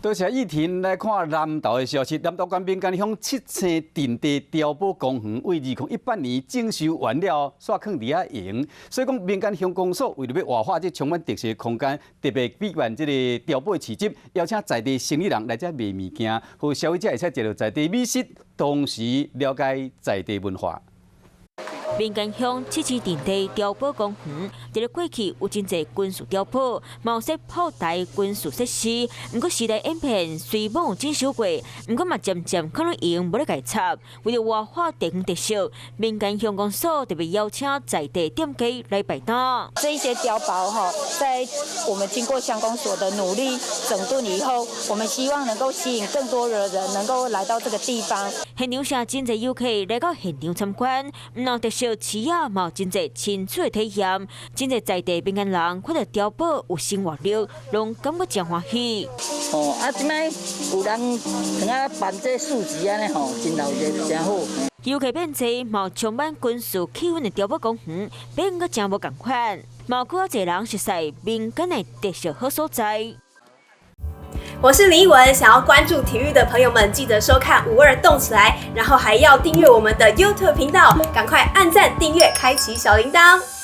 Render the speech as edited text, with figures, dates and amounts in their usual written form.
多謝議庭來看南投的消息。南投縣民間鄉七星陣地碉堡公園，為2018年整修完了，煞囥佇遐閒。所以講民間鄉公所為著欲活化這充滿特色的空間，特別舉辦這个碉堡的市集，邀請在地生意人來遮賣物件，予消費者會使食著在地美食，同時了解在地文化。民間鄉七星陣地碉堡公園，佇咧過去有真濟軍事碉堡，嘛有設炮台軍事設施。毋過時代演變，雖罔有整修過，毋過嘛漸漸可能用無咧共插。為著活化地方特色，民間鄉公所特別邀請在地店家來擺檔。這一些碉堡哈，在我們經過鄉公所的努力整頓以後，我們希望能夠吸引更多的人能夠來到這個地方。現場誠濟遊客來到現場參觀，毋但特色市仔嘛有真濟親趣的體驗，真濟在地民間人看著碉堡有生活力，攏感覺誠歡喜。哦，啊，這擺有人當啊辦這市集按呢吼，真鬧熱，誠好。遊客變濟，嘛充滿軍事氣氛的碉堡公園，變閣誠無仝款，嘛有閣較濟人熟悉民間的特色好所在。我是林奕文，想要關注體育的朋友們，記得收看五二動起來，然後還要訂閱我們的 YouTube 頻道，趕快按讚、訂閱、開啟小鈴鐺。